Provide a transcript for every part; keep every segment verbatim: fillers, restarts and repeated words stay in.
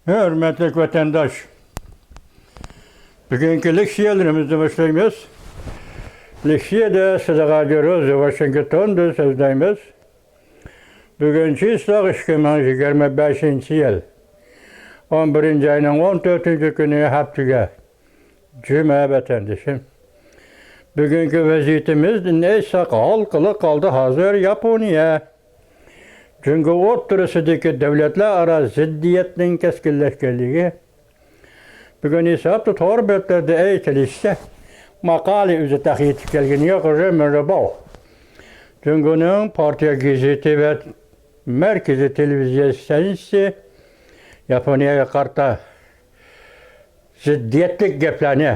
ھۆرمەتلىك ۋەتەنداش، بۈگۈنكى لېكسىيەلىرىمىزنى باشلايمىز. لېكسىيەدە سىلىغا جۇرۇز ۋاشىنگتوندىن سۆزلەيمىز. بۈگۈن چىسلاق ئىككى مىڭ يىگىرمە بەشىنچى يىل، ئون بىرىنچى ئاينىڭ ئون تۆتىنچى كۈنى، ھەپتىگە جۈمە، ۋەتەندىشىم. بۈگۈنكى ۋەزىيىتىمىزدىن ئېيتساق، ھالقىلىق ھالدا ھازىر ياپونىيە، جۇڭگو ئوتتۇرىسىدىكى دۆلەتلەر ئارا زىددىيەتنىڭ كەسكىنلەشكەنلىكى. بۈگۈن ھېسابتا تور بەتلەردە ئېيتىلىشىچە، ماقالە ئۆزى تېخى يېتىپ كەلگىنى يوق، رېمېنرىباۋ، جۇڭگونىڭ پارتىيە گېزىتى ۋە مەركىزىي تېلېۋىزىيە ستانسىيىسى ياپونىيەگە قارىتا زىددىيەتلىك گەپلەرنى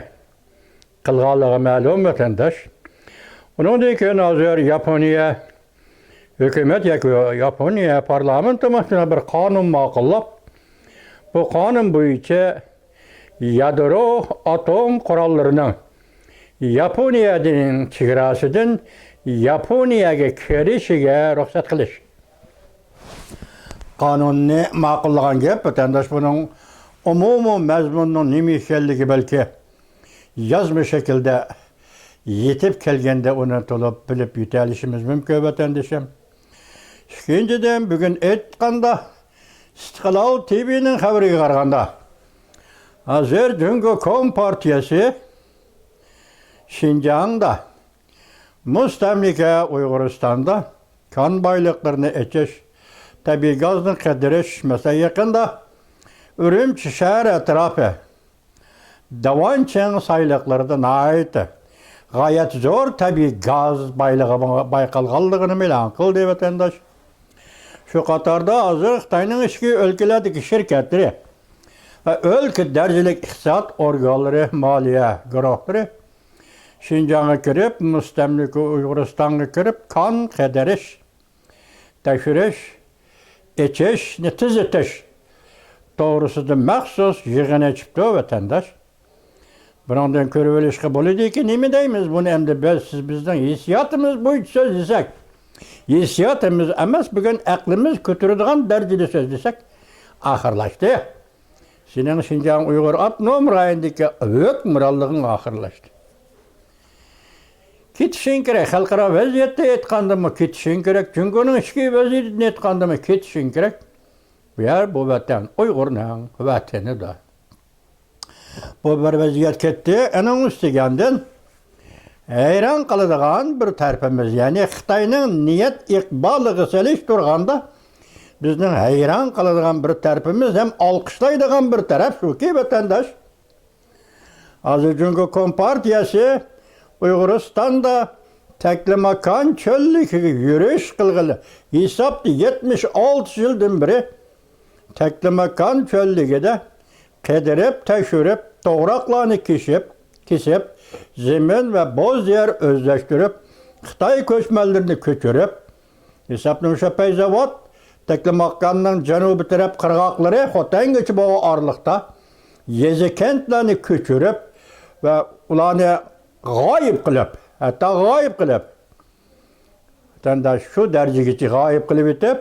قىلغانلىقى مەلۇم، ۋەتەنداش. ئۇنىڭدىن كېيىن ھازىر ياپونىيە ھۆكۈمەت ياكى ياپونىيە پارلامېنتى مۇشۇنداق بىر قانۇن ماقۇللاپ، بۇ قانۇن بويىچە يادرو ئاتوم قوراللىرىنىڭ ياپونىيەنىڭ چېگراسىدىن ياپونىيەگە كىرىشىگە رۇخسەت قىلىش قانۇنىنى ماقۇللىغان گەپ، ۋەتەنداش. بۇنىڭ ئومۇمىي مەزمۇنىنىڭ نېمە ئىكەنلىكى بەلكى يازما شەكىلدە يېتىپ كەلگەندە ئۇنى تولۇق بىلىپ يېتەلىشىمىز مۇمكىن، ۋەتەندىشىم. ئىككىنچىدىن، بۈگۈن ئېيتقاندا، ئىستىقلال تىۋىنىڭ خەۋىرىگە قارىغاندا، ھازىر جۇڭگو كومپارتىيەسى شىنجاڭدا، مۇستەملىكە ئۇيغۇرىستاندا كان بايلىقلىرىنى ئېچىش، تەبىئىي گازنى قىدىرىش، مەسىلەن، يېقىندا ئۈرۈمچى شەھەر ئەتراپى داۋانچىڭ سايلىقلىرىدا ناھايىتى، غايەت زور تەبىئىي گاز بايلىقى بايقالغانلىقىنى ئېلان قىلدى، ۋەتەنداش. شۇ قاتاردا ھازىر خىتاينىڭ ئىچكى ئۆلكىلەردىكى شىركەتلىرى ۋە ئۆلكە دەرىجىلىك ئىقتىساد ئورگانلىرى، مالىيە گۇرۇھلىرى شىنجاڭغا كىرىپ، مۇستەملىكە ئۇيغۇرىستانغا كىرىپ، كان قىدىرىش، تەكشۈرۈش، ئېچىشنى تېزلىتىش توغرىسىدا مەخسۇس يىغىن ئېچىپتۇ، ۋەتەنداش. بۇنىڭدىن كۆرۈۋېلىشقا بولىدۇكى، نېمە دەيمىز بۇنى ئەمدى؟ بىز، سىز بىزنىڭ ھېسسىياتىمىز بويىچە سۆزلىسەك، ھېسسىياتىمىز ئەمەس، بۈگۈن ئەقلىمىز كۆتۈرىدىغان دەرىجىدە سۆزلىسەك، ئاخىرلاشتى. سېنىڭ شىنجاڭ ئۇيغۇر ئاپتونوم رايونىدىكى ھۆكۈمرانلىقىڭ ئاخىرلاشتى. كېتىشىڭ كېرەك. خەلقئارا ۋەزىيەتتە ئېيتقاندىمۇ كېتىشىڭ كېرەك. جۇڭگونىڭ ئىچكى ۋەزىيىتىدىن ئېيتقاندىمۇ كېتىشىڭ كېرەك. بۇ يەر، بۇ ۋەتەن ئۇيغۇرنىڭ ۋەتىنىدۇر. بۇ بىر ۋەزىيەت كەتتى. ئۇنىڭ ئۈستىگە ئاندىن ھەيران قالىدىغان بىر تەرىپىمىز، يەنى خىتاينىڭ نىيەت ئىقبالىغا سېلىشتۇرغاندا، بىزنىڭ ھەيران قالىدىغان بىر تەرىپىمىز ھەم ئالقىشلايدىغان بىر تەرەپ شۇكى، ۋەتەنداش، ھازىر جۇڭگو كومپارتىيەسى ئۇيغۇرىستاندا تەكلىماكان چۆللۈكىگە يۈرۈش قىلغىلى، ھېسابتا يەتمىش ئالتە يىلدىن بېرى تەكلىماكان چۆللۈكىدە قىدىرىپ، تەكشۈرۈپ، توغراقلارنى كېشىپ، كېسىپ، زېمىن ۋە بوز يەر ئۆزلەشتۈرۈپ، خىتاي كۆچمەنلىرىنى كۆچۈرۈپ، ھېسابنىڭ شۇ پەيزاۋات، تەكلىماكاننىڭ جەنۇبىي تەرەپ قىرغاقلىرى خوتەنگىچە بولغان ئارىلىقتا يېزا، كەنتلەرنى كۆچۈرۈپ ۋە ئۇلارنى غايىب قىلىپ، ھەتتا غايىب قىلىپ، ۋەتەنداش، شۇ دەرىجىگىچە غايىب قىلىۋېتىپ،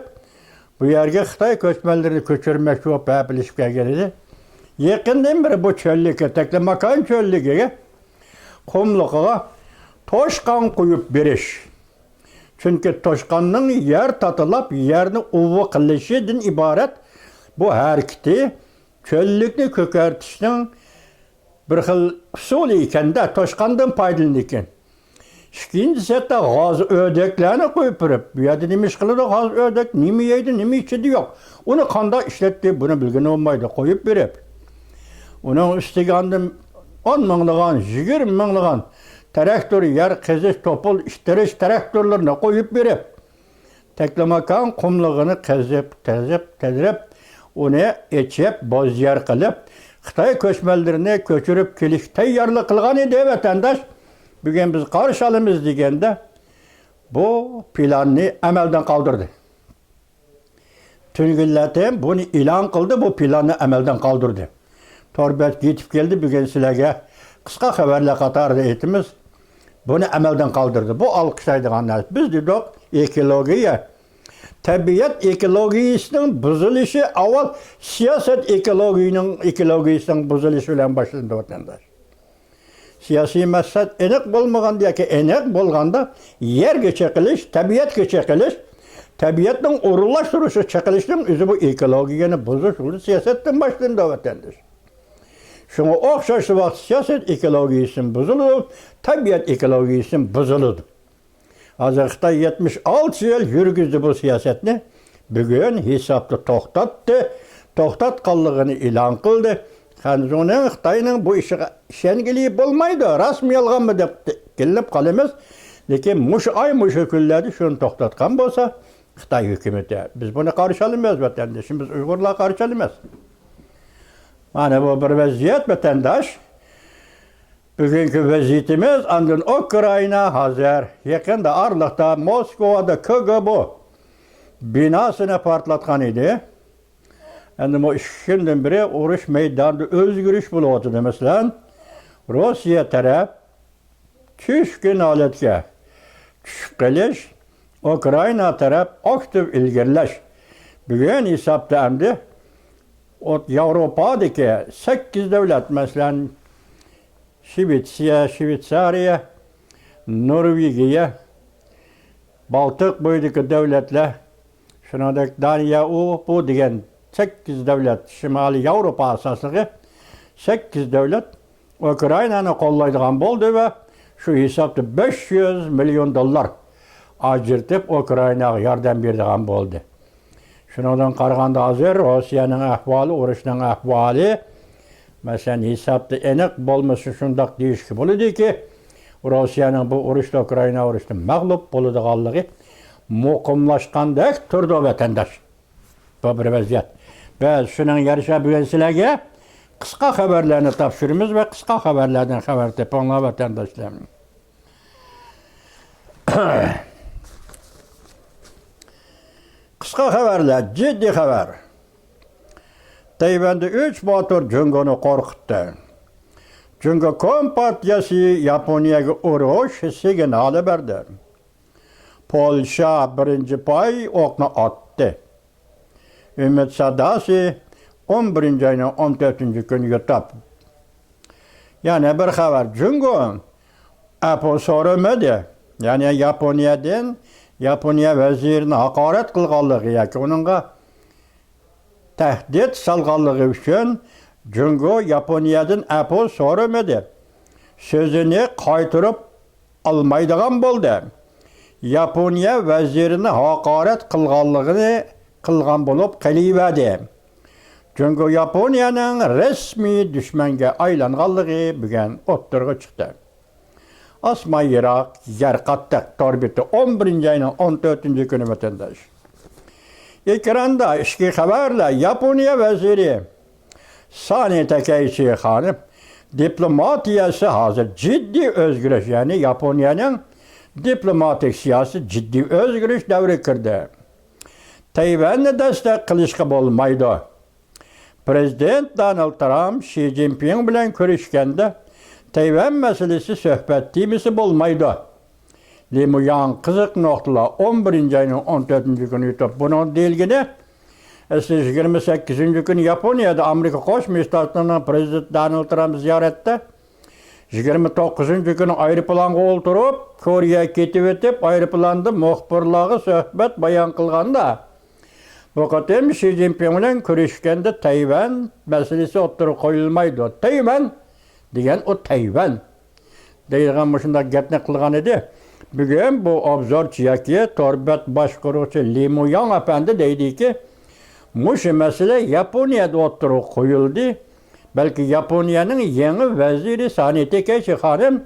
بۇ يەرگە خىتاي كۆچمەنلىرىنى كۆچۈرمەكچى بولۇپ ھەپىلىشىپ كەلگەن ئىدى. يېقىندىن بېرى بۇ چۆللۈككە، تەكلىماكان چۆللۈكىگە قۇملۇقىغا توشقان قويۇپ بېرىش. چۈنكى توشقاننىڭ يەر تاتىلاپ، يەرنى ئۇۋا قىلىشىدىن ئىبارەت بۇ ھەرىكىتى چۆللۈكنى كۆكەرتىشنىڭ بىر خىل ئۇسۇلى ئىكەن-دە، توشقاندىن پايدىلىنىدىكەن. ئىككىنچى سەتتە غاز ئۆدەكلەرنى قويۇپ بېرىپ، بۇ يەردە نېمە ئىش قىلىدۇ؟ غاز ئۆدەك نېمە يەيدۇ، نېمە ئىچىدۇ؟ يوق. ئۇنى قانداق ئىشلەتتى، بۇنى بىلگىلى بولمايدۇ، قويۇپ بېرىپ. ئۇنىڭ ئۈستىگە ئاندىن ئون مىڭلىغان، يىگىرمە مىڭلىغان تراكتور، يەر قېزىش، توپا ئىتتىرىش تراكتورلىرىنى قويۇپ بېرىپ، تەكلىماكان قۇملۇقىنى قېزىپ، قېزىپ، قېزىپ، ئۇنى ئېچىپ، بوز يەر قىلىپ، خىتاي كۆچمەنلىرىنى كۆچۈرۈپ كېلىشكە تەييارلىق قىلغان ئىدى، ۋەتەنداش. بۈگۈن بىز قارشى ئالىمىز دېگەندە، بۇ پىلاننى ئەمەلدىن قالدۇردى. تۈنۈگۈنلەتىن بۇنى ئېلان قىلدى، بۇ پىلاننى ئەمەلدىن قالدۇردى. تور بەتكە يېتىپ كەلدى، بۈگۈن سىلەرگە قىسقا خەۋەرلەر قاتارىدا ئېيتىمىز. بۇنى ئەمەلدىن قالدۇردى. بۇ ئالقىشلايدىغان نەرسە. بىز دېدۇق، ئېكولوگىيە، تەبىئەت ئېكولوگىيىسىنىڭ بۇزۇلۇشى ئاۋۋال سىياسەت ئېكولوگىيىنىڭ، ئېكولوگىيىسىنىڭ بۇزۇلۇشى بىلەن باشلىنىدۇ، ۋەتەنداش. سىياسىي مەقسەت ئېنىق بولمىغاندا ياكى ئېنىق بولغاندا يەرگە چېقىلىش، تەبىئەتكە چېقىلىش، تەبىئەتنىڭ ئورۇنلاشتۇرۇشىغا چېقىلىشنىڭ ئۆزى بۇ ئېكولوگىيەنى بۇزۇش، بۇ سىياسەتتىن باشلىنىدۇ، ۋەتەنداش. شۇڭا ئوخشاش ۋاقىت سىياسەت ئېكولوگىيىسىمۇ بۇزۇلىدۇ، تەبىئەت ئېكولوگىيىسىمۇ بۇزۇلىدۇ. ھازىر خىتاي يەتمىش ئالتە يىل يۈرگۈزدى بۇ سىياسەتنى. بۈگۈن ھېسابتا توختاتتى، توختاتقانلىقىنى ئېلان قىلدى. خەنزۇنىڭ، خىتاينىڭ بۇ ئىشىغا ئىشەنگىلى بولمايدۇ، راستمۇ يالغانمۇ دەپ كېلىپ قالىمىز. لېكىن مۇشۇ ئاي، مۇشۇ كۈنلەردە شۇنى توختاتقان بولسا، خىتاي ھۆكۈمىتى، بىز بۇنى قارشى ئالىمىز، ۋەتەندىشىمىز ئۇيغۇرلار قارشى ئالىمىز. مانا بۇ بىر ۋەزىيەت، ۋەتەنداش. بۈگۈنكى ۋەزىيىتىمىز، ئاندىن ئۇكرائىنا ھازىر، يېقىندا ئارىلىقتا موسكۋادا كىگبو بىناسىنى پارتلاتقان ئىدى. ئەمدى بۇ ئىككى كۈندىن بېرى ئۇرۇش مەيدانىدا ئۆزگىرىش بولۇۋاتىدۇ. مەسىلەن، روسىيە تەرەپ چۈشكۈن ھالەتكە چۈشۈپ قېلىش، ئۇكرائىنا تەرەپ ئاكتىپ ئىلگىرىلەش. بۈگۈن ھېسابتا ئەمدى ئوت-، ياۋروپادىكى سەككىز دۆلەت، مەسىلەن، شىۋېتسىيە، شىۋېتسارىيە، نورۋېگىيە، بالتىق بويىدىكى دۆلەتلەر، شۇنىڭدەك دانىيە، ئۇ، بۇ دېگەن سەككىز دۆلەت، شىمالىي ياۋروپا ئاساسلىقى سەككىز دۆلەت ئۇكرائىنانى قوللايدىغان بولدى ۋە شۇ ھېسابتا بەش يۈز مىليون دوللار ئاجرىتىپ، ئۇكرائىناغا ياردەم بېرىدىغان بولدى. شۇنىڭدىن قارىغاندا، ھازىر روسىيەنىڭ ئەھۋالى، ئۇرۇشنىڭ ئەھۋالى، مەسىلەن، ھېسابتا ئېنىق بولمىسا، شۇنداق دېيىشكە بولىدۇكى، روسىيەنىڭ بۇ ئۇرۇشتا، ئۇكرائىنا ئۇرۇشتا مەغلۇپ بولىدىغانلىقى مۇقىملاشقاندەك تۇرىدۇ، ۋەتەنداش. بۇ بىر ۋەزىيەت. بىز شۇنىڭغا يارىشا بۈگۈن سىلەرگە قىسقا خەۋەرلەرنى تاپشۇرىمىز ۋە قىسقا خەۋەرلەردىن خەۋەر تېپىڭلار، ۋەتەنداشلار. قىسقا خەۋەرلەر، جىددىي خەۋەر. تەيۋەندە ئۈچ باتۇر جۇڭگونى قورقۇتتى. جۇڭگو كومپارتىيەسى ياپونىيەگە ئۇرۇش سىگنالى بەردى. پولشا بىرىنچى پاي ئوقنى ئاتتى. ئۈمىد ساداسى ئون بىرىنچى ئاينىڭ ئون تۆتىنچى كۈنى يۇتۇپ. يەنە بىر خەۋەر، جۇڭگو ئەپۇ سورىمىدى. يەنى ياپونىيەدىن، ياپونىيە ۋەزىرىنى ھاقارەت قىلغانلىقى ياكى ئۇنىڭغا تەھدىت سالغانلىقى ئۈچۈن جۇڭگو ياپونىيەدىن ئەپۇ سورىمىدى. سۆزىنى قايتۇرۇپ ئالمايدىغان بولدى. ياپونىيە ۋەزىرىنى ھاقارەت قىلغانلىقىنى قىلغان بولۇپ قېلىۋەردى. جۇڭگو ياپونىيەنىڭ رەسمىي دۈشمەنگە ئايلانغانلىقى بۈگۈن ئوتتۇرىغا چىقتى. ئاسمان يىراق، يەر قاتتىق، تور بېتى، ئون بىرىنچى ئاينىڭ ئون تۆتىنچى كۈنى، ۋەتەنداش. ئېكراندا ئىچكى خەۋەرلەر. ياپونىيە ۋەزىرى سانى تاكەيچى خانىم، دىپلوماتىيەسى ھازىر جىددىي ئۆزگىرىش، يەنى ياپونىيەنىڭ دىپلوماتىك سىياسىتى جىددىي ئۆزگىرىش دەۋرىگە كىردى. تەيۋەننى دەستەك قىلىشقا بولمايدۇ. پىرېزىدېنت دونالد ترامپ شى جىنپىڭ بىلەن كۆرۈشكەندە، تەيۋەن مەسىلىسى سۆھبەت تېمىسى بولمايدۇ. لى مۇياڭ قىزىق نۇقتىلار، ئون بىرىنچى ئاينىڭ ئون تۆتىنچى كۈنى يۇتۇپ. بۇنىڭ دېيىلگىنى، ئەسلى يىگىرمە سەككىزىنچى كۈنى ياپونىيەدە ئامېرىكا قوشما شتاتلىرىنىڭ پىرېزىدېنتى دونالد ترامپ زىيارەتتە، يىگىرمە توققۇزىنچى كۈنى ئايروپىلانغا ئولتۇرۇپ، كورېيەگە كېتىۋېتىپ، ئايروپىلاندا مۇخبىرلارغا سۆھبەت بايان قىلغاندا، بۇ قېتىم شى جىنپىڭ بىلەن كۆرۈشكەندە تەيۋەن مەسىلىسى ئوتتۇرىغا قويۇلمايدۇ. تەيۋەن دېگەن ئۇ تەيۋەن دەيدىغان مۇشۇنداق گەپنى قىلغان ئىدى. بۈگۈن بۇ ئوبزورچى ياكى تور بەت باشقۇرغۇچى لى مۇياڭ ئەپەندى دەيدىكى، مۇشۇ مەسىلە ياپونىيەدە ئوتتۇرىغا قويۇلدى. بەلكى ياپونىيەنىڭ يېڭى ۋەزىرى سانى تېكەيچى خانىم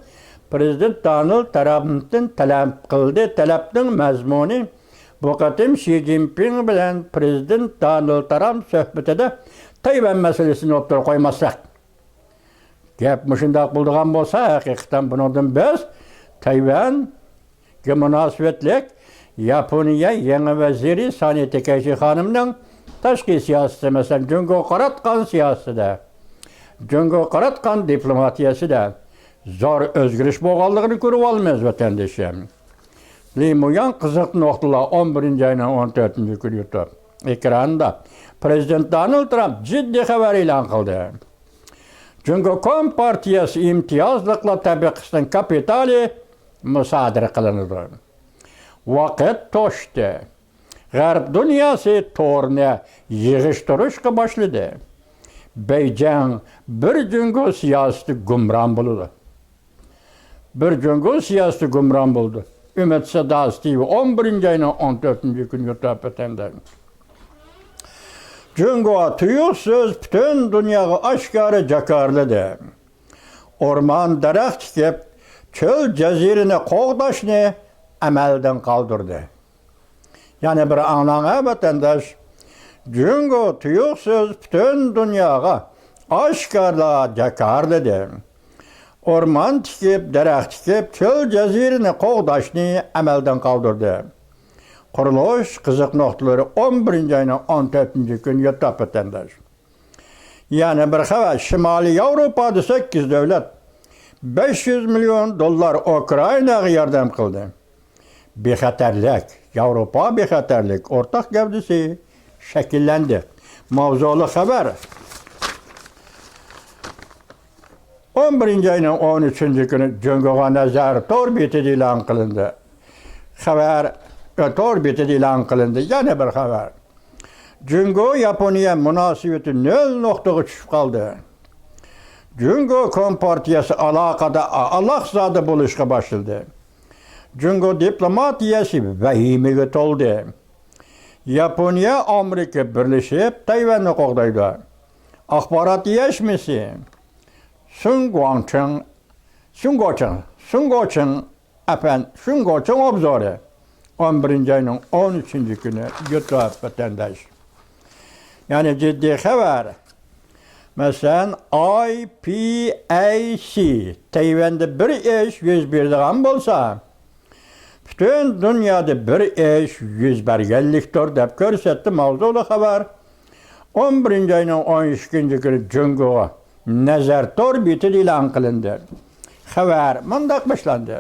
پىرېزىدېنت دونالد ترامپتىن تەلەپ قىلدى. تەلەپنىڭ مەزمۇنى، بۇ قېتىم شى جىنپىڭ بىلەن پىرېزىدېنت دونالد ترامپ سۆھبىتىدە تەيۋەن مەسىلىسىنى ئوتتۇرىغا قويماسلىق. گەپ مۇشۇنداق بولىدىغان بولسا، ھەقىقەتەن بۇنىڭدىن بىز تەيۋەنگە مۇناسىۋەتلىك ياپونىيە يېڭى ۋەزىرى سانى تېكەيچى خانىمنىڭ تاشقى سىياسىتى، مەسىلەن، جۇڭگوغا قاراتقان سىياسىتىدە، جۇڭگوغا قاراتقان دىپلوماتىيەسىدە زور ئۆزگىرىش بولغانلىقىنى كۆرۈۋالىمىز، ۋەتەندىشىم. لى مۇياڭ قىزىق نۇقتىلار، ئون بىرىنچى ئاينىڭ ئون تۆتىنچى كۈنى يۇتۇپ ئېكراندا پرېزىدېنت دونالد ترامپ جىددىي خەۋەر ئېلان قىلدى. جۇڭگو كومپارتىيەسى ئىمتىيازلىقلار تەبىقىسىنىڭ كاپىتالى مۇسادىرە قىلىنىدۇ. ۋاقىت توشتى. غەرب دۇنياسى تورنى يىغىشتۇرۇشقا باشلىدى. بېيجىڭ بىر جۇڭگو سىياسىتى گۇمران بولىدۇ. بىر جۇڭگو سىياسىتى گۇمران بولدى. ئۈمىد ساداسى تىۋى ئون بىرىنچى ئاينىڭ ئون تۆتىنچى كۈنى يۇتۇپ ئۆتەندە. جۇڭگو تۇيۇقسىز پۈتۈن دۇنياغا ئاشكارا جاكارلىدى. ئورمان دەرەخ تىكىپ، چۆل جەزىرىنى قوغداشنى ئەمەلدىن قالدۇردى. يەنە بىر ئاڭلاڭ، ھە، ۋەتەنداش. جۇڭگو تۇيۇقسىز پۈتۈن دۇنياغا ئاشكارا جاكارلىدى. ئورمان تىكىپ، دەرەخ تىكىپ، چۆل جەزىرىنى قوغداشنى ئەمەلدىن قالدۇردى. قۇرۇلۇش قىزىق نۇقتىلىرى، ئون بىرىنچى ئاينىڭ ئون تۆتىنچى كۈنى يۇتۇپ ئۆتەنداش. يەنە بىر خەۋەر، شىمالىي ياۋروپادا سەككىز دۆلەت بەش يۈز مىليون دوللار ئۇكرائىناغا ياردەم قىلدى. بىخەتەرلىك، ياۋروپا بىخەتەرلىك ئورتاق گەۋدىسى شەكىللەندى. ماۋزۇلۇق خەۋەر. ئون بىرىنچى ئاينىڭ ئون ئۈچىنچى كۈنى جۇڭگوغا نەزەر تور بېتىدە ئېلان قىلىندى. خەۋەر، تور بېتىدە ئېلان قىلىندى. يەنە بىر خەۋەر. جۇڭگو ياپونىيە مۇناسىۋىتى نۆل نۇقتىغا چۈشۈپ قالدى. جۇڭگو كومپارتىيەسى ئالاقىدە ئالاقزادە بولۇشقا باشلىدى. جۇڭگو دىپلوماتىيەسى ۋەھىمىگە تولدى. ياپونىيە، ئامېرىكا بىرلىشىپ تەيۋەننى قوغدايدۇ. ئاخبارات يەشمىسى. سۇن گۇاڭچىڭ، سۇن گوچىڭ، سۇن گوچىڭ، ئەپەن، سۇن گوچىڭ ئوبزورى. ئون بىرىنچى ئاينىڭ ئون ئۈچىنچى كۈنى يۇتۇپ ۋەتەنداش. يەنى جىددىي خەۋەر. مەسىلەن، ئاي پى ئەي سى تەيۋەندە بىر ئىش يۈز بېرىدىغان بولسا، پۈتۈن دۇنيادا بىر ئىش يۈز بەرگەنلىكتۇر، دەپ كۆرسەتتى ماۋزۇلۇق خەۋەر. ئون بىرىنچى ئاينىڭ ئون ئىككىنچى كۈنى جۇڭگوغا نەزەر تور بېتىدە ئېلان قىلىندى. خەۋەر مۇنداق باشلاندى.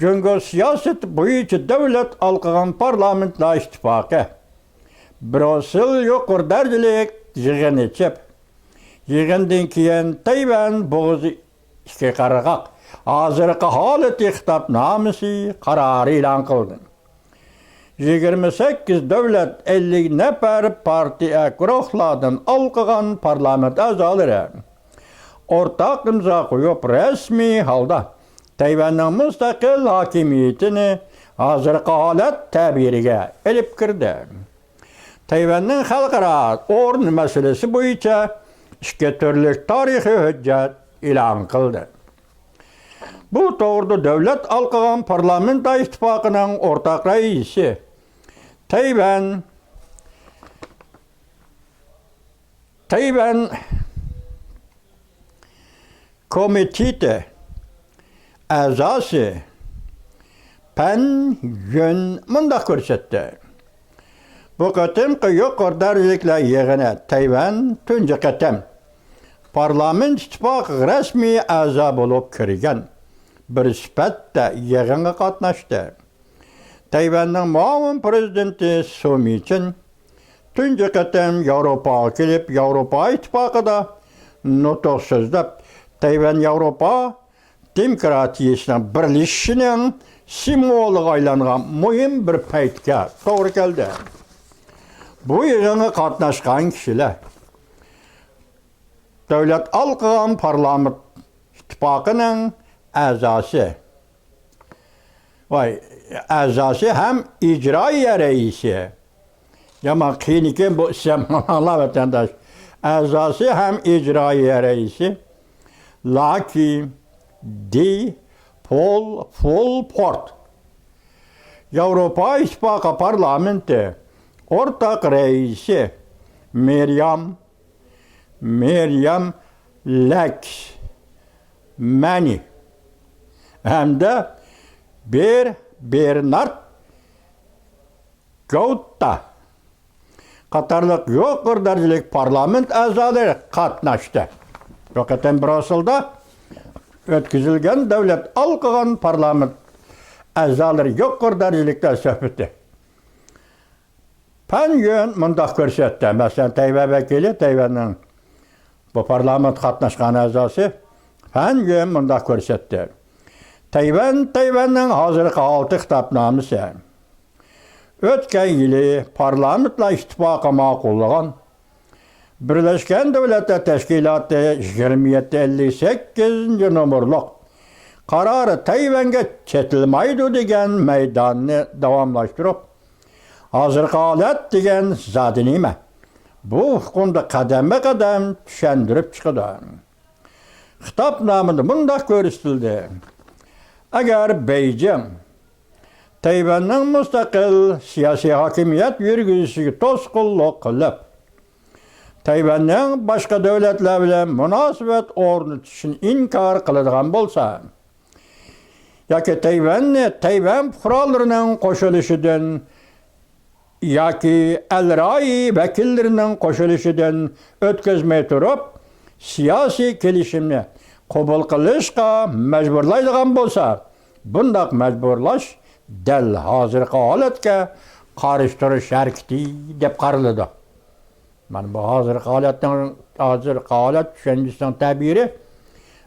جۇڭگو سىياسىتى بويىچە دۆلەت ھالقىغان پارلامېنتلار ئىتتىپاقى بروسسېل يۇقىرى دەرىجىلىك يىغىن ئېچىپ، يىغىندىن كېيىن تەيۋەن بوغۇزى ئىككى قىرغاق ھازىرقى ھالىتى خىتابنامىسى قارارى ئېلان قىلدى. يىگىرمە سەككىز دۆلەت، ئەللىك نەپەر پارتىيە، گۇرۇھلاردىن ھالقىغان پارلامېنت ئەزالىرى ئورتاق ئىمزا قويۇپ، رەسمىي ھالدا تەيۋەننىڭ مۇستەقىل ھاكىمىيىتىنى ھازىرقى ھالەت تەبىرىگە ئېلىپ كىردى. تەيۋەننىڭ خەلقئارا ئورنى مەسىلىسى بويىچە ئىككى تۈرلۈك تارىخىي ھۆججەت ئېلان قىلدى. بۇ توغرىدا دۆلەت ھالقىغان پارلامېنت ئىتتىپاقىنىڭ ئورتاق رەئىسى، تەيۋەن، تەيۋەن كومىتېتى ئەزاسى پەن يۈن مۇنداق كۆرسەتتى. بۇ قېتىمقى يۇقىرى دەرىجىلىكلەر يىغىنى تەيۋەن تۇنجى قېتىم پارلامېنت ئىتتىپاقىغا رەسمىي ئەزا بولۇپ كىرگەن بىر سۈپەتتە يىغىنغا قاتناشتى. تەيۋەننىڭ مۇئاۋىن پرېزىدېنتى سۇ مىچىن تۇنجى قېتىم ياۋروپاغا كېلىپ، ياۋروپا ئىتتىپاقىدا نۇتۇق سۆزلەپ، تەيۋەن ياۋروپا دېموكراتىيىسىنىڭ بىرلىشىشىنىڭ سىمۋولىغا ئايلانغان مۇھىم بىر پەيتكە توغرا كەلدى. بۇ يىغىنغا قاتناشقان كىشىلەر دۆلەت ھالقىغان پارلامېنت ئىتتىپاقىنىڭ ئەزاسى، ۋاي، ئەزاسى ھەم ئىجرائىيە رەئىسى. يامان قىيىن ئىكەن بۇ ئىسىم، ئاڭلاڭلار ۋەتەنداش. ئەزاسى ھەم ئىجرائىيە رەئىسى لاكى دى پول، پول پورت. ياۋروپا ئىتتىپاقى پارلامېنتى ئورتاق رەئىسى مىريام، مىريام لەكس مەنى ھەمدە بېر، بېرنارد گوتا قاتارلىق يۇقىرى دەرىجىلىك پارلامېنت ئەزالىرى قاتناشتى. بۇ قېتىم بروسسېلدا ئۆتكۈزۈلگەن دۆلەت ھالقىغان پارلامېنت ئەزالىرى يۇقىرى دەرىجىلىكلەر سۆھبىتى. پەن يۈەن مۇنداق كۆرسەتتى، مەسىلەن، تەيۋەن ۋەكىلى، تەيۋەننىڭ بۇ پارلامېنتقا قاتناشقان ئەزاسى پەن يۈەن مۇنداق كۆرسەتتى. تەيۋەن، تەيۋەننىڭ ھازىرقى ھالىتى خىتابنامىسى. ئۆتكەن يىلى پارلامېنتلار ئىتتىپاقى ماقۇللىغان بىرلەشكەن دۆلەتلەر تەشكىلاتى يىگىرمە يەتتە ئەللىك سەككىزىنچى نومۇرلۇق قارارى تەيۋەنگە چېتىلمايدۇ دېگەن مەيداننى داۋاملاشتۇرۇپ، ھازىرقى ھالەت دېگەن زادى نېمە؟ بۇ ئۇقۇمدا قەدەممۇ قەدەم چۈشەندۈرۈپ چىقىدۇ. خىتابنامىدە مۇنداق كۆرسىتىلدى: ئەگەر بېيجىڭ تەيۋەننىڭ مۇستەقىل سىياسىي ھاكىمىيەت يۈرگۈزۈشىگە توسقۇنلۇق قىلىپ، تەيۋەننىڭ باشقا دۆلەتلەر بىلەن مۇناسىۋەت ئورنىتىشىنى ئىنكار قىلىدىغان بولسا، ياكى تەيۋەننى تەيۋەن پۇقرالىرىنىڭ قوشۇلۇشىدىن ياكى ئەلرايى ۋەكىللىرىنىڭ قوشۇلۇشىدىن ئۆتكۈزمەي تۇرۇپ، سىياسىي كېلىشىمنى قوبۇل قىلىشقا مەجبۇرلايدىغان بولسا، بۇنداق مەجبۇرلاش دەل ھازىرقى ھالەتكە قارشى تۇرۇش ھەرىكىتى دەپ قارىلىدۇ. مانا بۇ ھازىرقى ھالەتنىڭ، ھازىرقى ھالەت چۈشەنچىسىنىڭ تەبىرى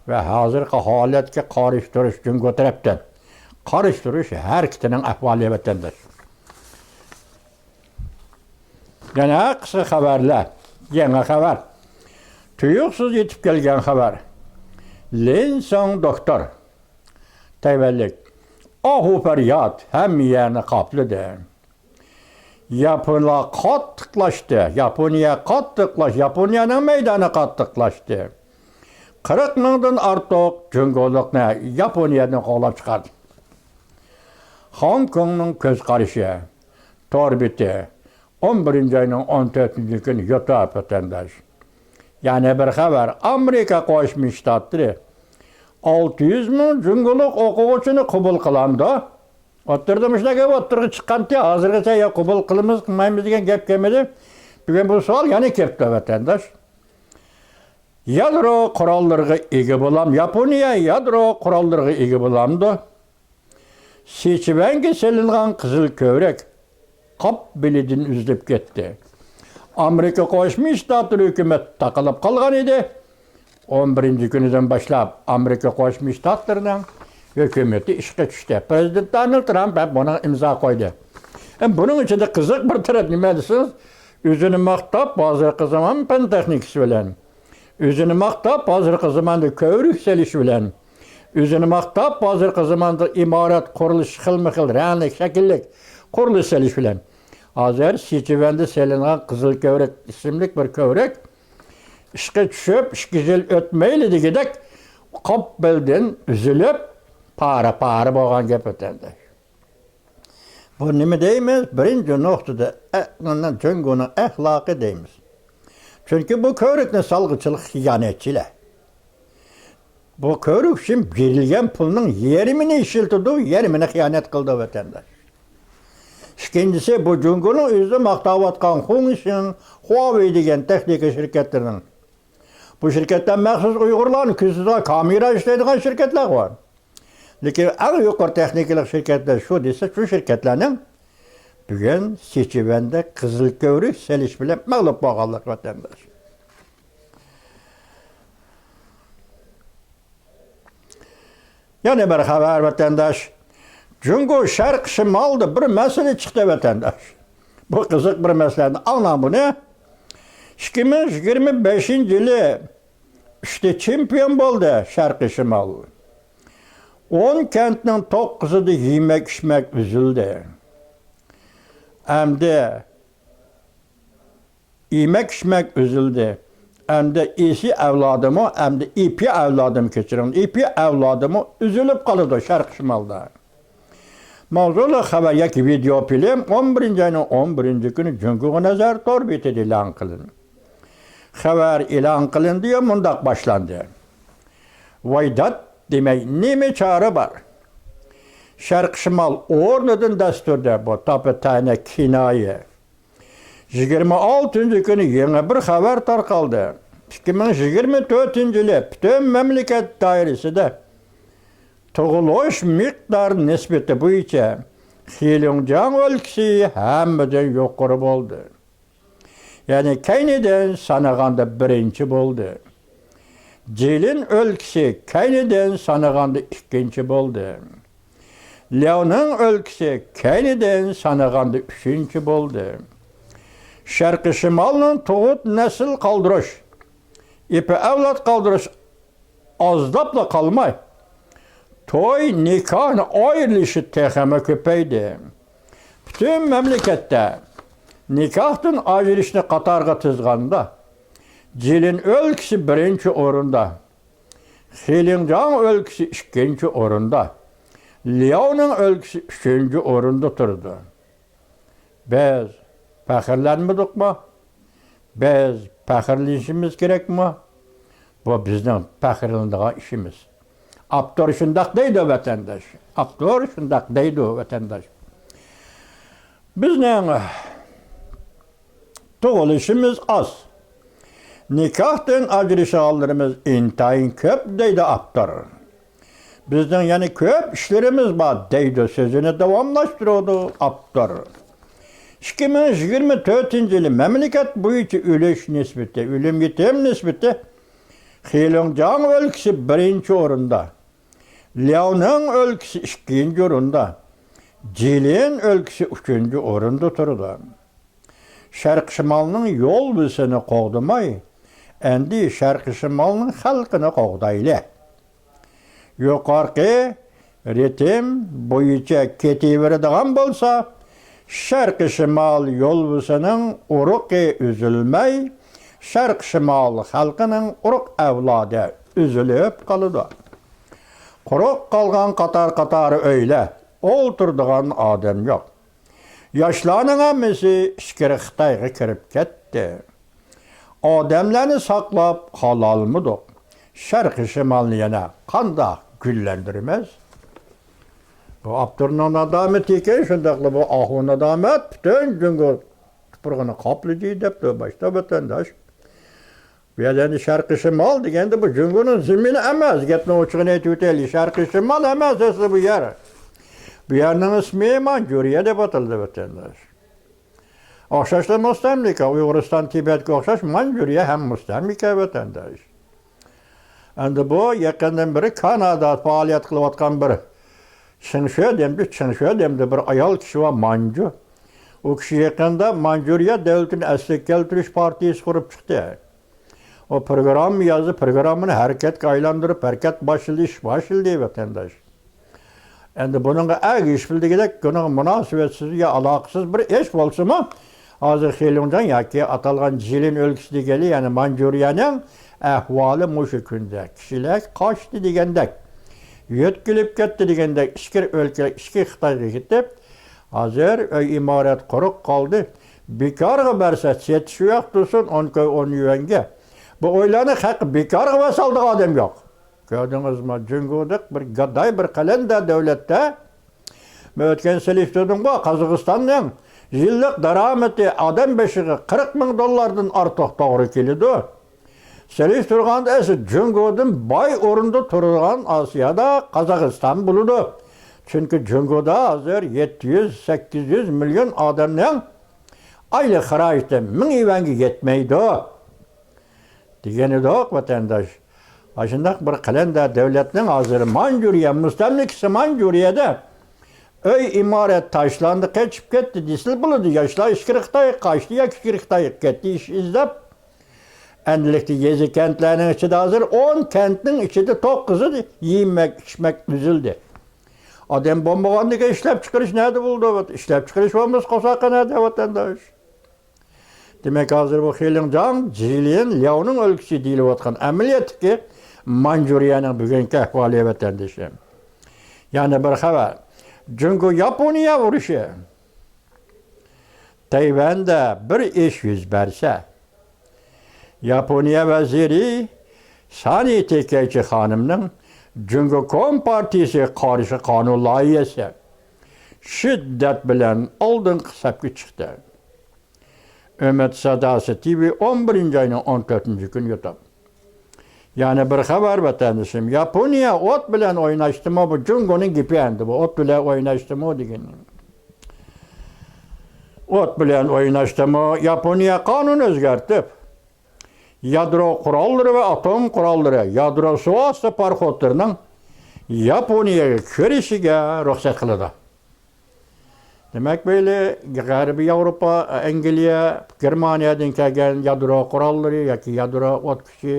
ۋە ھازىرقى ھالەتكە قارشى تۇرۇش، جۇڭگو تەرەپتىن قارشى تۇرۇش ھەرىكىتىنىڭ ئەھۋالى، ۋەتەنداش. يەنە قىسقا خەۋەرلەر. يېڭى خەۋەر. تۇيۇقسىز يېتىپ كەلگەن خەۋەر. لىن سىڭ دوكتور، تەيۋەنلىك، ئاھۇ پەرياد ھەممە يەرنى قاپلىدى. ياپونلار قاتتىقلاشتى. ياپونىيە قاتتىقلاش، ياپونىيەنىڭ مەيدانى قاتتىقلاشتى. قىرىق مىڭدىن ئارتۇق جۇڭگولۇقنى ياپونىيەدىن قوغلاپ چىقاردى. خوڭكوڭنىڭ كۆز قارىشى. تور بېتى، ئون بىرىنچى ئاينىڭ ئون تۆتىنچى كۈنى يوتاپ، ۋەتەنداش. يەنە بىر خەۋەر، ئامېرىكا قوشما شتاتلىرى ئالتە يۈز مىڭ جۇڭگولۇق ئوقۇغۇچىنى قوبۇل قىلامدۇ؟ ئوتتۇرىدا مۇشۇنداق گەپ ئوتتۇرىغا چىققانتى، ھازىرغىچە يا قوبۇل قىلىمىز، قىلمايمىز دېگەن گەپ كەلمىدى. بۈگۈن بۇ سوئال يەنە كەپتۇ، ۋەتەنداش. يادرو قوراللىرىغا ئىگە بولام، ياپونىيە يادرو قوراللىرىغا ئىگە بولامدۇ؟ سىچۈەنگە سېلىنغان قىزىل كۆۋرۈك قاپ بېلىدىن ئۈزۈلۈپ كەتتى. ئامېرىكا قوشما شتاتلىرى ھۆكۈمەت تاقىلىپ قالغان ئىدى. ئون بىرىنچى كۈنىدىن باشلاپ ئامېرىكا قوشما شتاتلىرىنىڭ ھۆكۈمىتى ئىشقا چۈشتى. پرېزىدېنت دونالد ترامپ ھەم بۇنىڭغا ئىمزا قويدى. ھەم بۇنىڭ ئىچىدە قىزىق بىر تەرەپ نېمە دېسىڭىز، ئۆزىنى ماختاپ، ھازىرقى زامان پەن تېخنىكىسى بىلەن، ئۆزىنى ماختاپ، ھازىرقى زاماندا كۆۋرۈك سېلىش بىلەن، ئۆزىنى ماختاپ، ھازىرقى زاماندا ئىمارەت قۇرۇلۇشى خىلمۇ خىل رەڭلىك، شەكىللىك قۇرۇلۇش سېلىش بىلەن، ھازىر سىچۈەندە سېلىنغان قىزىل كۆۋرۈك ئىسىملىك بىر كۆۋرۈك ئىشقا چۈشۈپ، ئىككى يىل ئۆتمەيلا دېگۈدەك قاپ بېلىدىن ئۈزۈلۈپ، پارە-پارە بولغان گەپ، ۋەتەنداش. بۇ نېمە دەيمىز؟ بىرىنچى نۇقتىدا، ئە، مانا جۇڭگونىڭ ئەخلاقى دەيمىز. چۈنكى بۇ كۆۋرۈكنى سالغۇچىلار خىيانەتچىلەر. بۇ كۆۋرۈك ئۈچۈن بېرىلگەن پۇلنىڭ يېرىمىنى ئىشلىتىدۇ، يېرىمىنى خىيانەت قىلىدۇ، ۋەتەنداش. ئىككىنچىسى، بۇ جۇڭگونىڭ ئۆزى ماختاۋاتقان خۇڭشىڭ، خۇاۋېي دېگەن تېخنىكا شىركەتلىرىنىڭ، بۇ شىركەتلەر مەخسۇس ئۇيغۇرلارنى كۆزىتىدىغان كامېرا ئىشلەيدىغان شىركەتلەر بار. لېكىن ئەڭ يۇقىرى تېخنىكىلىق شىركەتلەر شۇ دېسە، شۇ شىركەتلەرنىڭ بۈگۈن سىچۈەندە قىزىل كۆۋرۈك سېلىش بىلەن مەغلۇپ بولغانلىق، ۋەتەنداش. يەنە بىر خەۋەر، ۋەتەنداش. جۇڭگو شەرقىي شىمالدا بىر مەسىلە چىقتى، ۋەتەنداش. بۇ قىزىق بىر مەسىلە. ئاڭلاڭ بۇنى. ئىككى مىڭ يىگىرمە بەشىنچى يىلى ئۈچتە چېمپىيون بولدى شەرقىي شىمال. ئون كەنتنىڭ توققۇزىدا يېمەك-ئىچمەك ئۈزۈلدى. ئەمدى يېمەك-ئىچمەك ئۈزۈلدى. ئەمدى ئىسى ئەۋلادىمۇ، ئەمدى ئىپى ئەۋلادىمۇ، كەچۈرۈڭ، ئىپى ئەۋلادىمۇ ئۈزۈلۈپ قالىدۇ شەرقىي شىمالدا. ماۋزۇلۇق خەۋەر ياكى ۋىدېئو فىلىم ئون بىرىنچى ئاينىڭ ئون بىرىنچى كۈنى جۇڭگو نەزەر تور بېتىدە ئېلان قىلىندى. خەۋەر ئېلان قىلىندى-يۇ، مۇنداق باشلاندى: ۋاي داد دېمەي، نېمە چارە بار؟ شەرقىي شىمال ئورنىدىن دەس تۇردى. بۇ تاپا تەنە كىنايە. يىگىرمە ئالتىنچى كۈنى يېڭى بىر خەۋەر تارقالدى. ئىككى مىڭ يىگىرمە تۆتىنچى يىلى پۈتۈن مەملىكەت دائىرىسىدە تۇغۇلۇش مىقدار نىسبىتى بويىچە خېليۇڭجياڭ ئۆلكىسى ھەممىدىن يۇقىرى بولدى. يەنى كەينىدىن سانىغاندا بىرىنچى بولدى. جىلىن ئۆلكىسى كەينىدىن سانىغاندا ئىككىنچى بولدى. لياۋنىڭ ئۆلكىسى كەينىدىن سانىغاندا ئۈچىنچى بولدى. شەرقىي شىمالنىڭ تۇغۇت نەسىل قالدۇرۇش، ئېپە ئەۋلاد قالدۇرۇش ئازداپلا قالماي، توي، نىكاھ ئايرىلىشى تېخىمۇ كۆپەيدى. پۈتۈن مەملىكەتتە نىكاھتىن ئايرىلىشنى قاتارغا تىزغاندا، جىلىن ئۆلكىسى بىرىنچى ئورۇندا، خېليىڭجياڭ ئۆلكىسى ئىككىنچى ئورۇندا، لياۋنىڭ ئۆلكىسى ئۈچىنچى ئورۇندا تۇرىدۇ. بىز پەخىرلەنمىدۇقمۇ؟ بىز پەخىرلىنىشىمىز كېرەكمۇ؟ بۇ بىزنىڭ پەخىرلىنىدىغان ئىشىمىز. ئاپتور شۇنداق دەيدۇ، ۋەتەنداش. ئاپتور شۇنداق دەيدۇ، ۋەتەنداش. بىزنىڭ تۇغۇلۇشىمىز ئاز. نىكاھتىن ئاجرىشىدىغانلىرىمىز ئىنتايىن كۆپ، دەيدۇ ئاپتور. بىزنىڭ يەنە كۆپ ئىشلىرىمىز بار، دەيدۇ، سۆزىنى داۋاملاشتۇرىدۇ ئاپتور. ئىككى مىڭ يىگىرمە تۆتىنچى يىلى مەملىكەت بويىچە ئۆلۈش نىسبىتى، ئۆلۈم يېتىم نىسبىتى خېليىڭجياڭ ئۆلكىسى بىرىنچى ئورۇندا، لياۋنىڭ ئۆلكىسى ئىككىنچى ئورۇندا، جىلىن ئۆلكىسى ئۈچىنچى ئورۇندا تۇرىدۇ. شەرقىي شىمالنىڭ يول بېسىنى قوغدىماي، ئەمدى شەرقىي شىمالنىڭ خەلقىنى قوغدايلى. يۇقىرىقى رىتىم بويىچە كېتىۋېرىدىغان بولسا، شەرقىي شىمال يول بېسىنىڭ ئۇرۇقى ئۈزۈلمەي، شەرقىي شىمال خەلقىنىڭ ئۇرۇق ئەۋلادى ئۈزۈلۈپ قالىدۇ. قۇرۇق قالغان قاتار-قاتار ئۆيلەر، ئولتۇرىدىغان ئادەم يوق. ياشلارنىڭ ھەممىسى ئىچكىرى خىتايغا كىرىپ كەتتى. ئادەملەرنى ساقلاپ قالالمىدۇق. شەرقىي شىمالنى يەنە قانداق گۈللەندۈرىمىز؟ بۇ ئاپتورنىڭ نادامىتىكەن، شۇنداقلا بۇ ئاھۇ نادامەت پۈتۈن جۇڭگو تۇپرىقىنى قاپلىدى، دەپتۇ باشتا ۋەتەنداش. بۇ يەردە ئەمدى شەرقىي شىمال دېگەندە بۇ جۇڭگونىڭ زېمىنى ئەمەس. گەپنىڭ ئوچۇقىنى ئېيتىۋېتەيلى، شەرقىي شىمال ئەمەس ئەسلى بۇ يەر. بۇ يەرنىڭ ئىسمى مانجۇرىيە دەپ ئاتىلىدۇ، ۋەتەنداش. ئوخشاشلا مۇستەملىكە، ئۇيغۇرىستان، تىبەتكە ئوخشاش مانجۇرىيە ھەم مۇستەملىكە، ۋەتەنداش. ئەمدى بۇ يېقىندىن بېرى كانادادا پائالىيەت قىلىۋاتقان بىر شېڭشۆ دېمدى، چېڭشۆ دېمدى، بىر ئايال كىشى بار، مانجۇ. ئۇ كىشى يېقىندا مانجۇرىيە دۆلىتىنى ئەسلىگە كەلتۈرۈش پارتىيىسى قۇرۇپ چىقتى. ئۇ پروگرامما يازدى، پروگراممىنى ھەرىكەتكە ئايلاندۇرۇپ، ھەرىكەت باشلىدى، ئىش باشلىدى، ۋەتەنداش. ئەمدى بۇنىڭغا ئەگىشىپ دېگۈدەك، بۇنىڭغا مۇناسىۋەتسىز يا ئالاقىسىز بىر ئىش بولسىمۇ، ھازىر خېليۇڭجياڭ ياكى ئاتالغان جىلىن ئۆلكىسى دېگەنلىك، يەنى مانجۇرىيەنىڭ ئەھۋالى مۇشۇ كۈندە. كىشىلەر قاچتى دېگەندەك، يۆتكىلىپ كەتتى دېگەندەك، ئىچكىرى ئۆلكە، ئىچكى خىتايغا كېتىپ، ھازىر ئۆي ئىمارەت قۇرۇق قالدى. بىكارغا بەرسە، سېتىش يوق تۇرسۇن، ئون كوي ئون يۈەنگە. بۇ ئۆيلەرنى خەققە بىكارغا بەرسە ئالىدىغان ئادەم يوق. كۆردىڭىزمۇ؟ جۇڭگودەك بىر گاداي، بىر قەلەندەر دۆلەتتە، مەن ئۆتكەن سېلىشتۇردۇمغۇ، قازاقىستاننىڭ يىللىق دارامىتى ئادەم بېشىغا قىرىق مىڭ دوللاردىن ئارتۇق توغرا كېلىدۇ. سېلىشتۇرغاندا ئەسلى جۇڭگودىن باي ئورۇندا تۇرىدىغان ئاسىيادا قازاقىستان بولىدۇ. چۈنكى جۇڭگودا ھازىر يەتتە يۈز، سەككىز يۈز مىليون ئادەمنىڭ ئايلىق خىراجىتى مىڭ يۈەنگە يەتمەيدۇ. دېگەنىدۇق، ۋەتەنداش. ئاشۇنداق بىر قەلەندەر دۆلەتنىڭ ھازىر مانجۇرىيە، مۇستەملىكىسى مانجۇرىيەدە ئۆي ئىمارەت تاشلاندى، قېچىپ كەتتى دېسىلا بولىدۇ. ياشلار ئىچكىرى خىتايغا قاچتى ياكى ئىچكىرى خىتايغا كەتتى ئىش ئىزدەپ. ئەمدىلىكتە يېزا كەنتلەرنىڭ ئىچىدە ھازىر ئون كەنتنىڭ ئىچىدە توققۇزى يېمەك، ئىچمەك ئۈزۈلدى. ئادەم بولمىغاندىكىن ئىشلەپچىقىرىش نەدە بولىدۇ؟ ئىشلەپچىقىرىش بولمىسا، قورساققا نەدە، ۋەتەنداش؟ دېمەك، ھازىر بۇ خېليىڭجياڭ، جىلىن، لياۋنىڭ ئۆلكىسى دېيىلىۋاتقان ئەمەلىيەتتىكى مانجۇرىيەنىڭ بۈگۈنكى ئەھۋالى، ۋەتەندىشىم. يەنە بىر خەۋەر. جۇڭگو ياپونىيە ئۇرۇشى. تەيۋەندە بىر ئىش يۈز بەرسە، ياپونىيە ۋەزىرى سانى تېكەيچى خانىمنىڭ جۇڭگو كومپارتىيىسىگە قارشى قانۇن لايىھەسى شىددەت بىلەن ئالدىنقى سەپكە چىقتى. ئۈمىد ساداسى تىۋى، ئون بىرىنچى ئاينىڭ ئون تۆتىنچى كۈنى يوتۇپ. يەنە بىر خەۋەر، ۋەتەندىشىم. ياپونىيە ئوت بىلەن ئويناشتىمۇ؟ بۇ جۇڭگونىڭ گېپى ئەمدى بۇ. ئوت بىلەن ئويناشتىمۇ دېگىنى. ئوت بىلەن ئويناشتىمۇ؟ ياپونىيە قانۇن ئۆزگەرتىپ، يادرو قوراللىرى ۋە ئاتوم قوراللىرى، يادرو سۇ ئاستى پاراخوتلىرىنىڭ ياپونىيەگە كىرىشىگە رۇخسەت قىلىدۇ. دېمەك، بۇ يىلى غەربىي ياۋروپا، ئەنگلىيە، گېرمانىيەدىن كەلگەن يادرو قوراللىرى ياكى يادرو ئوت كۈچى،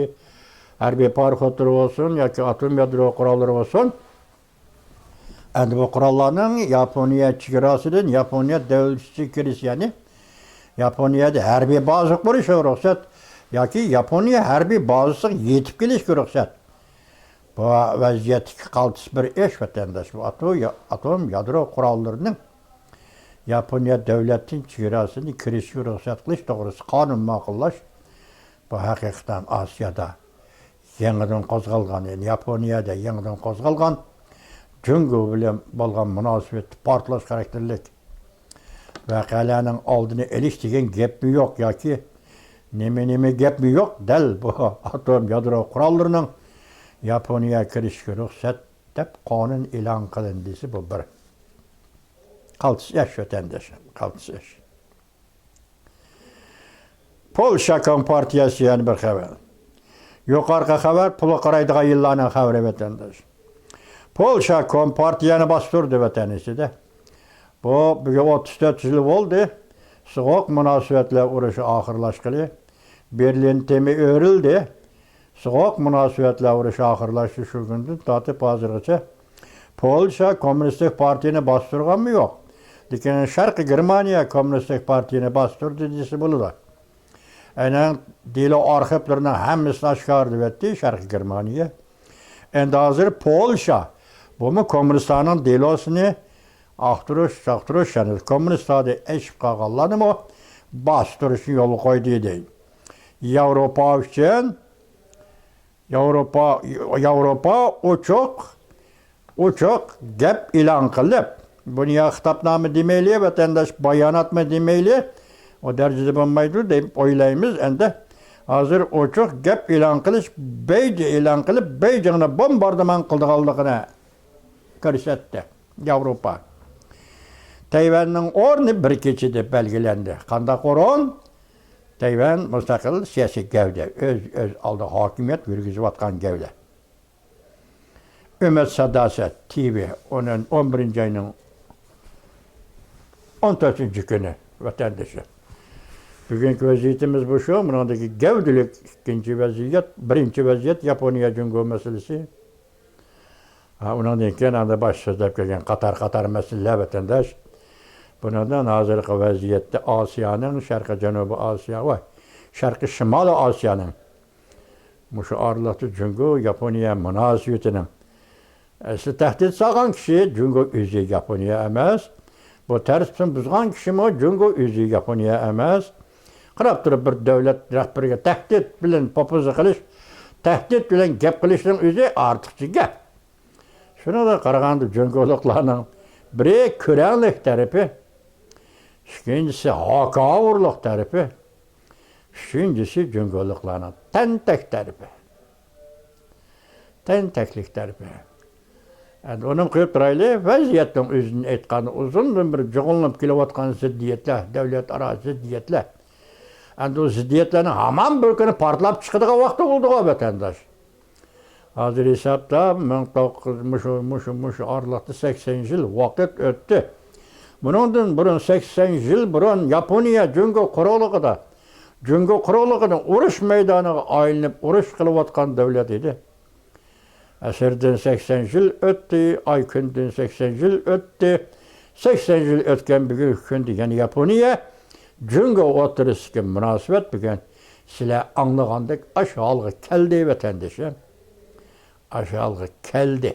ھەربىي پاراخوتلىرى بولسۇن ياكى ئاتوم يادرو قوراللىرى بولسۇن، ئەمدى بۇ قوراللارنىڭ ياپونىيە چېگراسىدىن ياپونىيە دۆلىتىگە كىرىش، يەنى ياپونىيەدە ھەربىي بازا قۇرۇشىغا رۇخسەت ياكى ياپونىيە ھەربىي بازىسىغا يېتىپ كېلىشكە رۇخسەت. بۇ ۋەزىيەتتىكى قالتىس بىر ئىش، ۋەتەنداش. بۇ ئاتو-، ئاتوم يادرو قوراللىرىنىڭ ياپونىيە دۆلەتنىڭ چېگراسىدىن كىرىشىگە رۇخسەت قىلىش توغرىسىدا قانۇن ماقۇللاش، بۇ ھەقىقەتەن ئاسىيادا يېڭىدىن قوزغالغان، يەنى ياپونىيەدە يېڭىدىن قوزغالغان جۇڭگو بىلەن بولغان مۇناسىۋەتتە پارتلاش خاراكتېرلىك ۋەقەلەرنىڭ ئالدىنى ئېلىش دېگەن گەپمۇ يوق ياكى نېمە، نېمە گەپمۇ يوق. دەل بۇ ئاتوم يادرو قوراللىرىنىڭ ياپونىيەگە كىرىشىگە رۇخسەت دەپ قانۇن ئېلان قىلىندى دېسە، بۇ بىر قالتىس ئىش، ۋەتەنداش، قالتىس ئىش. پولشا كومپارتىيەسى يەنە بىر خەۋەر. يۇقىرىقى خەۋەر پۇلغا قارايدىغان يىللارنىڭ خەۋىرى، ۋەتەنداش. پولشا كومپارتىيەنى باستۇردى ۋەتەن ئىچىدە. بۇ بۈگۈن ئوتتۇز تۆت يىل بولدى. سوغۇق مۇناسىۋەتلەر ئۇرۇشى ئاخىرلاشقىلى. بېرلىن تېمى ئۆرۈلدى. سوغۇق مۇناسىۋەتلەر ئۇرۇشى ئاخىرلاشتى. شۇ كۈندىن تارتىپ ھازىرغىچە پولشا كوممۇنىستىك پارتىيىنى باستۇرغانمۇ يوق. لېكىن شەرقىي گېرمانىيە كوممۇنىستىك پارتىيىنى باستۇردى دېسە بولىدۇ. ئەينەن دېلو ئارخىپلىرىنىڭ ھەممىسىنى ئاشكارىلىۋەتتى شەرقىي گېرمانىيە. ئەمدى ھازىر پولشا، بۇمۇ كوممۇنىستلارنىڭ دېلوسىنى ئاختۇرۇش، چاقتۇرۇش، يەنى كوممۇنىستلاردا ئېشىپ قالغانلارنىمۇ باستۇرۇشنى يولغا قويدى دەيدۇ. ياۋروپا ئۈچۈن، ياۋروپا، ياۋروپا ئوچۇق، ئوچۇق گەپ ئېلان قىلىپ، بۇنى يا خىتابنامە دېمەيلى، ۋەتەنداش، باياناتمۇ دېمەيلى، ئۇ دەرىجىدە بولمايدۇ دەپ ئويلايمىز. ئەمدى ھازىر ئوچۇق گەپ ئېلان قىلىش، بېيجىڭ ئېلان قىلىپ، بېيجىڭنى بومباردىمان قىلىدىغانلىقىنى كۆرسەتتى ياۋروپا. تەيۋەننىڭ ئورنى بىر كېچىدە بەلگىلەندى. قانداق ئورۇن؟ تەيۋەن مۇستەقىل سىياسىي گەۋدە، ئۆز، ئۆز ئالدىغا ھاكىمىيەت يۈرگۈزۈۋاتقان گەۋدە. ئۈمىد ساداسى تىۋى، ئون، ئون بىرىنچى ئاينىڭ ئون تۆتىنچى كۈنى، ۋەتەندىشى. بۈگۈنكى ۋەزىيىتىمىز بۇ شۇ. مۇنىڭدىكى گەۋدىلىك ئىككىنچى ۋەزىيەت، بىرىنچى ۋەزىيەت ياپونىيە جۇڭگو مەسىلىسى. ھە، ئۇنىڭدىن كېيىن ئەمدى باشتا سۆزلەپ كەلگەن قاتار-قاتار مەسىلىلەر، ۋەتەنداش. بۇنىڭدىن ھازىرقى ۋەزىيەتتە ئاسىيانىڭ، شەرقىي جەنۇبىي ئاسىيا، ۋاي، شەرقىي شىمالىي ئاسىيانىڭ مۇشۇ ئارىلىقتا جۇڭگو ياپونىيە مۇناسىۋىتىنىڭ ئەسلى تەھدىت سالغان كىشى جۇڭگو ئۆزى، ياپونىيە ئەمەس. بۇ تەرتىپنى بۇزغان كىشىمۇ جۇڭگو ئۆزى، ياپونىيە ئەمەس. قاراپ تۇرۇپ بىر دۆلەت رەھبىرىگە تەھدىت بىلەن پوپوزا قىلىش، تەھدىت بىلەن گەپ قىلىشنىڭ ئۆزى ئارتۇقچە گەپ. شۇنىڭغا قارىغاندا جۇڭگولۇقلارنىڭ بىرى كۆرەڭلىك تەرىپى، ئىككىنچىسى ھاكاۋۇرلۇق تەرىپى، ئۈچىنچىسى جۇڭگولۇقلارنىڭ تەنتەك تەرىپى. تەنتەكلىك تەرىپى. ئەمدى ئۇنى قويۇپ تۇرايلى، ۋەزىيەتنىڭ ئۆزىنى ئېيتقاندا ئۇزۇندىن بېرى جۇغلىنىپ كېلىۋاتقان زىددىيەتلەر، دۆلەت ئارا زىددىيەتلەر. ئەمدى ئۇ زىددىيەتلەرنىڭ ھامان بىر كۈنى پارتلاپ چىقىدىغان ۋاقتى بولدىغۇ، ۋەتەنداش. ھازىر ھېسابتا مىڭ توققۇز، مۇشۇ، مۇشۇ، مۇشۇ ئارىلىقتا سەكسەن يىل ۋاقىت ئۆتتى. بۇنىڭدىن بۇرۇن، سەكسەن يىل بۇرۇن ياپونىيە جۇڭگو قۇرۇقلۇقىدا، جۇڭگو قۇرۇقلۇقىنى ئۇرۇش مەيدانىغا ئايلىنىپ ئۇرۇش قىلىۋاتقان دۆلەت ئىدى. ئەسىردىن سەكسەن يىل ئۆتتى، ئاي كۈندىن سەكسەن يىل ئۆتتى. سەكسەن يىل ئۆتكەن بۈگۈنكى كۈندە يەنە ياپونىيە، جۇڭگو ئوتتۇرىسىدىكى مۇناسىۋەت بۈگۈن سىلەر ئاڭلىغاندەك ئاشۇ ھالغا كەلدى، ۋەتەندىشىم. ئاشۇ ھالغا كەلدى.